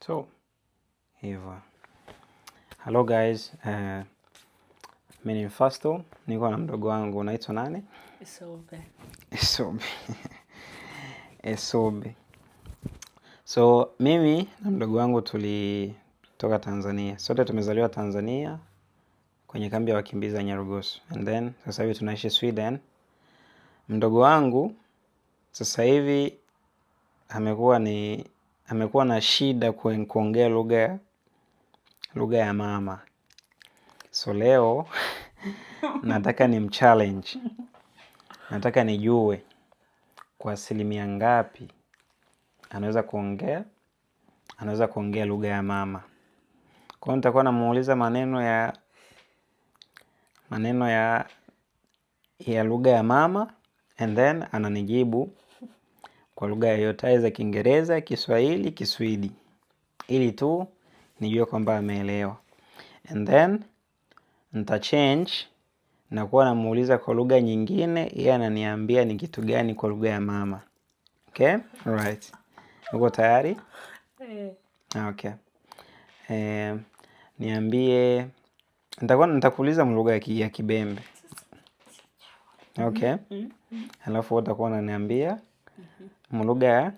So hivyo. Hello guys, mimi ni Mfasto, niko na mdogo wangu unaitwa nani? Esobe. Esobe. Esobe. So mimi na mdogo wangu tulitoka Tanzania. Sote tumezaliwa Tanzania kwenye kambi ya wakimbizi ya Nyarugusu. And then sasa hivi tunaishi Sweden. Mdogo wangu sasa hivi amekuwa na shida kuongea lugha ya mama. So leo nataka ni mchallenge. Nataka nijue kwa asilimia ngapi anaweza kuongea lugha ya mama. Kwa hiyo nitakuwa namuuliza maneno ya lugha ya mama and then ananijibu kwa lugha yoyote, aidha Kiingereza, Kiswahili, Kiswidi, ili tu nijue kwamba ameelewa. And then nita change na kuwa namuuliza kwa lugha nyingine, yeye ananiambia ni kitu gani kwa lugha ya mama. Okay? Right. Uko tayari? Eh. Okay. Niambie, nitakuuliza lugha ya Kibembe. Okay? Alafu utakuwa unaniambia lugha ya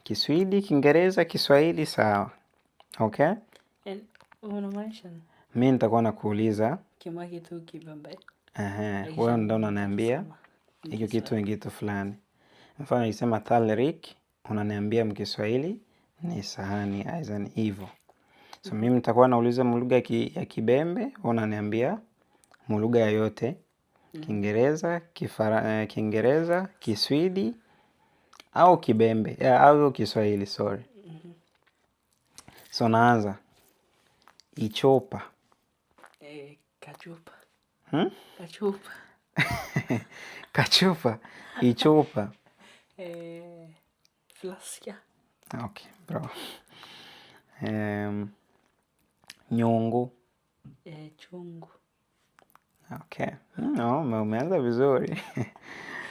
Kiswidi, Kiingereza, Kiswahili, sawa. Okay? Unamaanisha? Mimi nitakuwa nakuuliza. Kima kitu Kibembe. Wewe ndio unaniambia hicho kitu ni kitu fulani. Mfano nikisema tallrik, unaniambia mkiswahili ni sahani, aidha ni hivyo. So mimi nitakuwa nauliza lugha ya Kibembe, wewe unaniambia lugha yoyote, Kiingereza, Kiingereza, Kiswidi au Kibembe, au Kiswahili, sorry. So naanza. Ichopa. Kachupa. Hmm? Kachupa. Kachupa. Ichopa. Flaska. Okay, bra. Nyungu. Chungu. Okay. No, umeanza vizuri.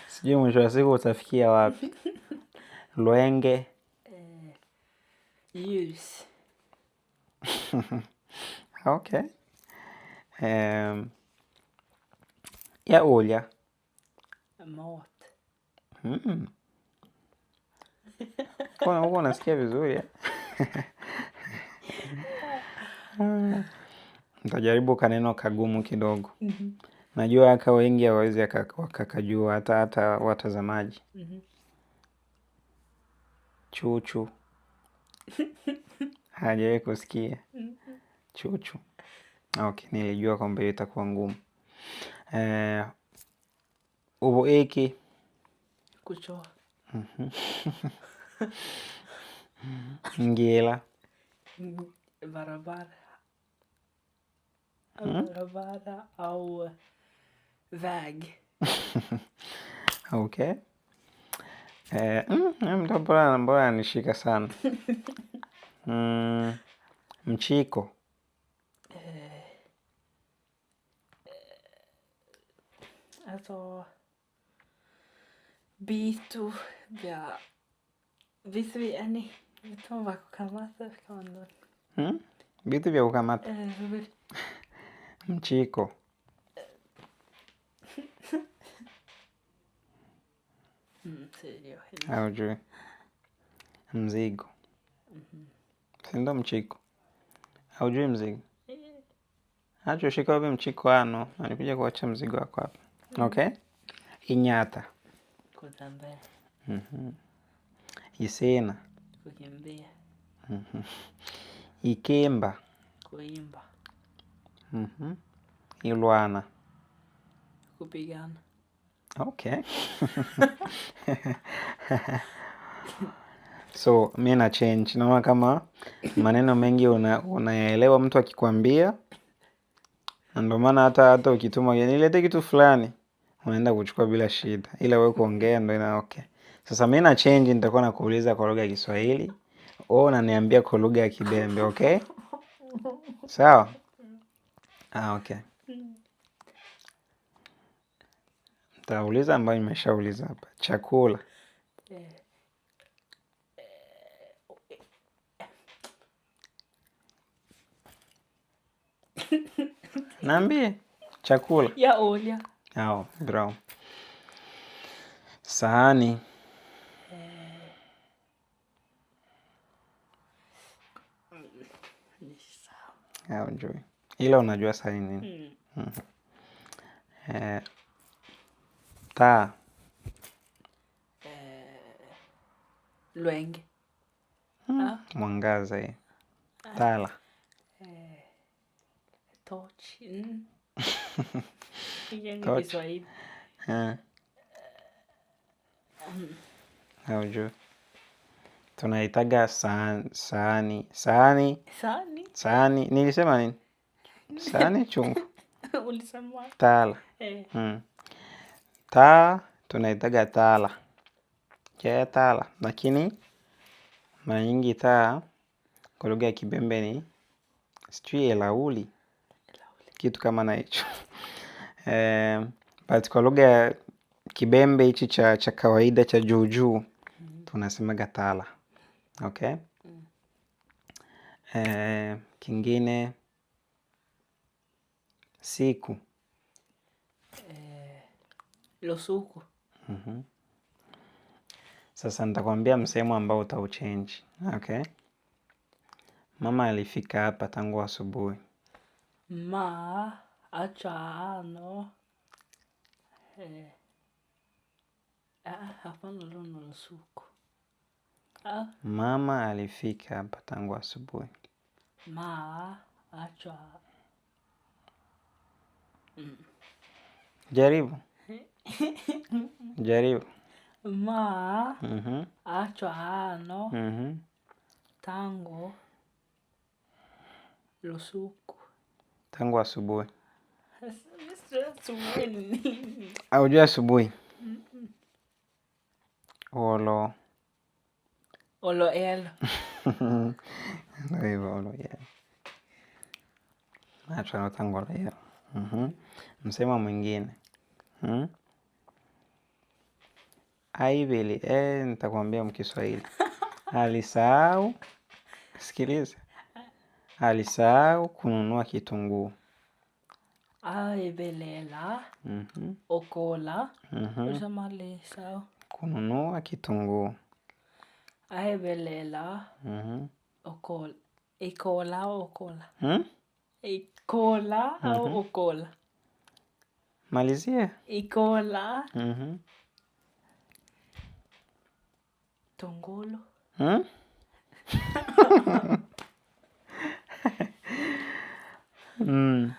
Sijui mwisho wa siku utafikia wapi. Lwenge. Ljus. Okay. Ya olja. Mat. Mbona huko unasikia vizuri, eh? Nitajaribu kaneno kagumu kidogo. Najua haka wengi hawawezi wakakajua, hata watazamaji. Chuchu. Hajawahi kusikia. Chuchu. Okay, nilijua kwamba hiyo itakuwa ngumu. Uboeki. Kuchoa. Ngela. Barabara. Barabara au väg. Okay. Mbona anishika sana? Mchiko. Also vitu vya vitu yani vitu vya kukamata kama ndo. Vitu vya kukamata. Mchiko. Sijui. Haujui. Mzigo. Si ndo mchiko? Haujui mzigo? Acha ushike wapi mchiko ano? Alikuja kuacha mzigo wako hapa. Okay? Inyata. Kutembea. Isena. Kukimbia. Ikemba. Kuimba. Ilwana. Kupigana. Okay. So, mi na change. Naona kama maneno mengi unayaelewa mtu akikwambia. Na ndio maana hata ukituma nilete kitu fulani, unaenda kuchukua bila shida. Ila wewe kuongea ndio ina okay. Sasa mi na change, nitakuwa nakuuliza kwa lugha ya Kiswahili, wewe unaniambia kwa lugha ya Kibembe, okay? Sawa? Okay. Nitauliza ambayo nimeshauliza hapa. Chakula. Naambie chakula. Ja, olja. Ja, bra. Sahani. Nisahau. Haujui. Ila unajua sahani nini? Mm. Eh, taa. Lwenge. Ah. Mwangaza hii. Tala. Torch. Mm. Hiyo ni Torch. Kiswahili. Eh. Haujui. Tunaitaga sahani, sahani, sahani, Sahani. sahani. Nilisema nini? Sahani chungu. Ulisema. Tala. Eh. Mm. Taa tunaitaga tala. Kaya tala. Lakini mara nyingi taa kwa lugha ya Kibembe ni sijui elauli, kitu kama na hicho. But kwa lugha ya Kibembe hichi cha kawaida cha juu juu tunasemaga tala. Okay? Kingine siku. Lusuku. Sasa nitakwambia msemo ambao utauchange. Okay? Mama alifika hapa tangu asubuhi. Ma achano. Eh. Ah, hapana luno lusuku. Ah, Mama alifika hapa tangu asubuhi. ma acha. Jaribu. Jaribu. Ma Mhm. achano Mhm. tangu lusuku. Tangu asubuhi. Asubuhi ni nini? Aujua asubuhi. Olo. Olo elo. Ndio hivyo olo yeah. Acha tangu olo yeah. Mhm. Msemo mwingine. Mm? Aibili, nitakwambia mkiswahili. Alisahau, sikiliza. Alisahau kununua kitunguu. Aibelela Mhm. okola. Mhm. Ulisema alisahau. Kununua kitunguu. Aibelela Mhm. okola. Ikola au okola? Hmm? Ikola au okola? Malizia. Ikola Mhm. tongolo. Hmm? Mm.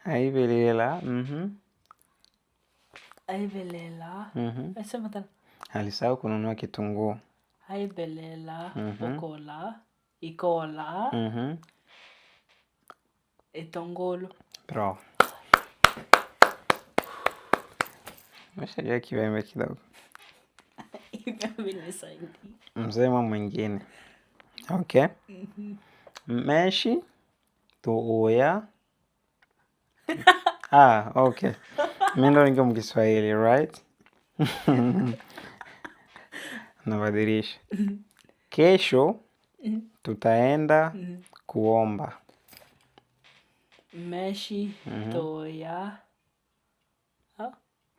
Aibelela. Mhm. Aibelela. Mhm. Sema tena. Alisahau kununua kitunguu. Aibelela Mhm. okola. Ikola Mhm. etongolo. Bra. Umeshajua Kibembe kidogo. Imenisaidia. Msemo mwingine. Okay. Meshi tuuya. Ah, okay. Mimi ndo niko mkiswahili, right? Nabadilisha. Kesho tutaenda kuomba. Meshi toya. Ah,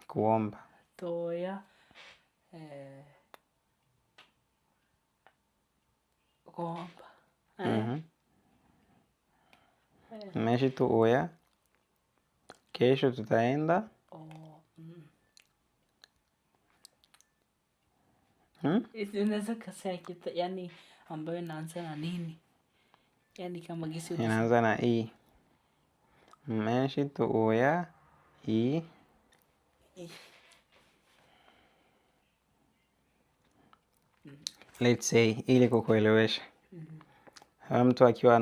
Kuomba. toya. Kuomba. Mhm. Meshi tuuya. Kesho tutaenda. Oh, mm. Hmm? Unaweza kusema kitu yani ambayo inaanza na nini? Yani kama gisi ulisema. Inaanza na i. Meshi tuuya i. Let's say ili kukuelewesha. Mtu akiwa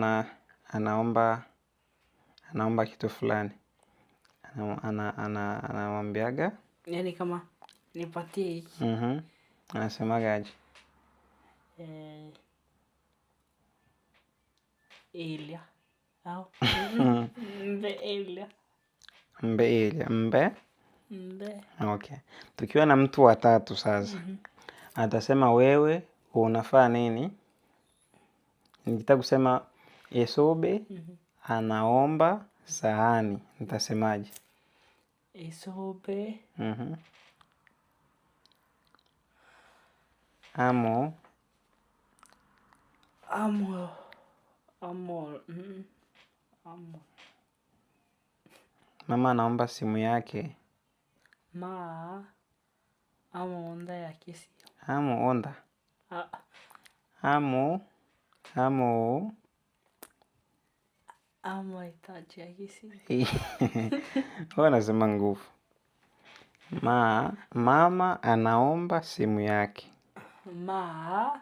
anaomba kitu fulani. Anamwambiaga. Yani kama nipatie hiki. Mhm. Anasemaga aje? Ilya. Au. Mbe Ilya. Mbe Ilya. Mbe? Mbe. Okay. Tukiwa na mtu wa tatu sasa. Atasema wewe unafaa nini? Nikitaka kusema esobe anaomba sahani. Nitasemaje? Isobe. Amo. Amo. Amo. Amo. Mama anaomba simu yake. Ma. Amo onda yake simu. Amo onda. Ah. Amo. Amo. Amo hitaji yake simu. Wewe unasema nguvu. Mama anaomba simu yake. Ma.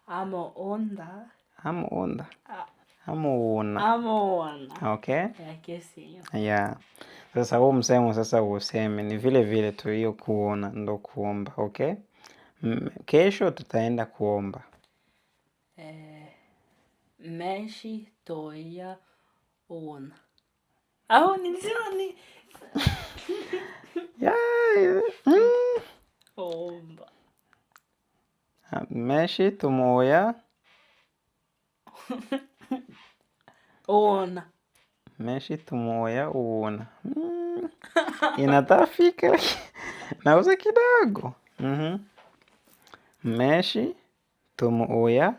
Amo onda. Amo onda. Ah. Amo ona. Amo ona. Okay. Yake simu. Yeah. Sasa huu msemo sasa useme ni vile vile tu, hiyo kuona ndo kuomba, okay? Kesho tutaenda kuomba. Meshi toya ona. Au nilisema ni Yeah. Omba. Meshi tumoya ona. Meshi tumoya uona. Inatafika. Nauza kidogo. Meshi tumoya.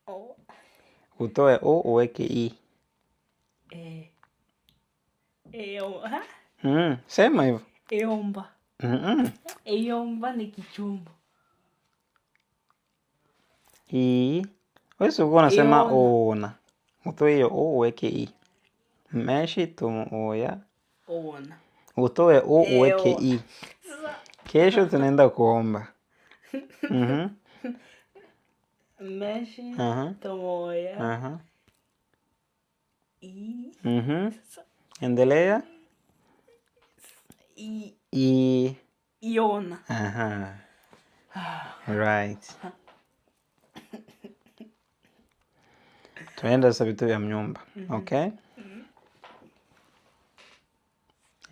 O. Utoe o uweke i. Ha? Sema hivyo. Eomba. Eomba ni kichumbo. I. Wewe sio unasema Eona. ona. Utoe hiyo o uweke i. Meshi tumoya. Ona. Utoe o uweke Eona. i. Kesho tunaenda kuomba. Meshi tumoya. I. Endelea. I. I. Iona. Right. Tunaenda sasa vitu vya mnyumba. Okay?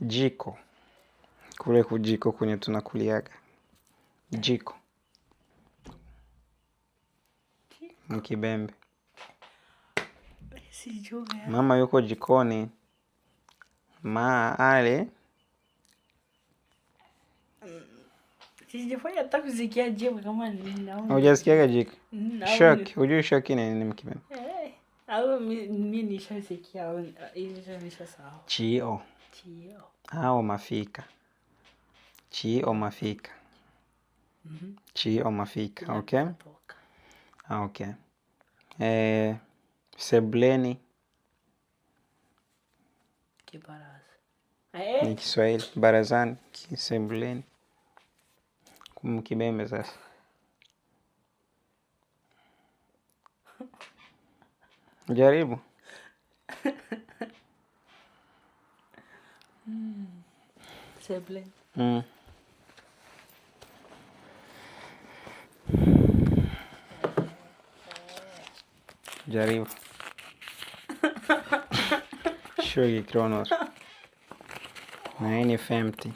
Jiko. Kule kujiko kwenye tunakuliaga. Jiko. Mkibembe. Sijui. Mama yuko jikoni. Ma ale. Sijafanya hata kusikia jiko kama nini. Hujasikiaga jiko? Shock. Hujui shock ni nini mkibembe? Au mi nishasikia, au nishasahau. Chio. Chio. Au mafika. Chio mafika. Chio mafika, okay? Toka. Okay. Sebleni. Kibaraza. Ni Kiswahili, barazani, sebuleni. Mkibembe sasa. Jaribu. Sebuleni. Jaribu. 20 kronor. Nej, ni 50.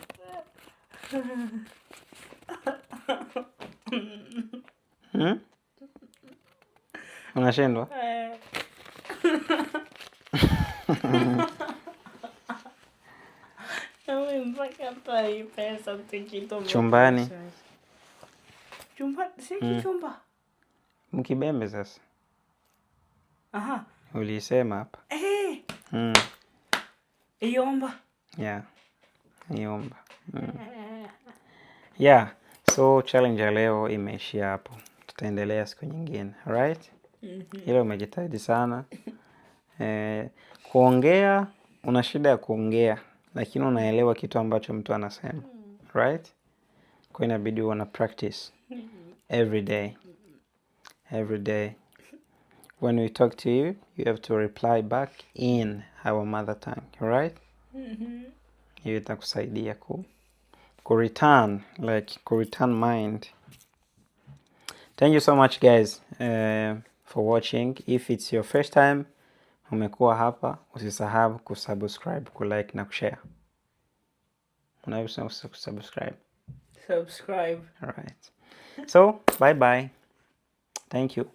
Unashindwa? Chumbani. Chumba, si kichumba. Mkibembe sasa. Aha. Ulisema hapa. Iomba. Yeah. Iomba. Yeah. So challenge ya leo imeishia hapo. Tutaendelea siku nyingine. Right? Ila umejitahidi sana. Kuongea, una shida ya kuongea, lakini unaelewa kitu ambacho mtu anasema. Right? Kwa inabidi uwe na practice every day. Every day. When we talk to you, you have to reply back in our mother tongue, right? Hiyo itakusaidia ku return, like ku return mind. Thank you so much guys for watching. If it's your first time umekuwa hapa, usisahau kusubscribe, kulike na kushare. Unaweza kusubscribe. Subscribe. All right. So, bye bye. Thank you.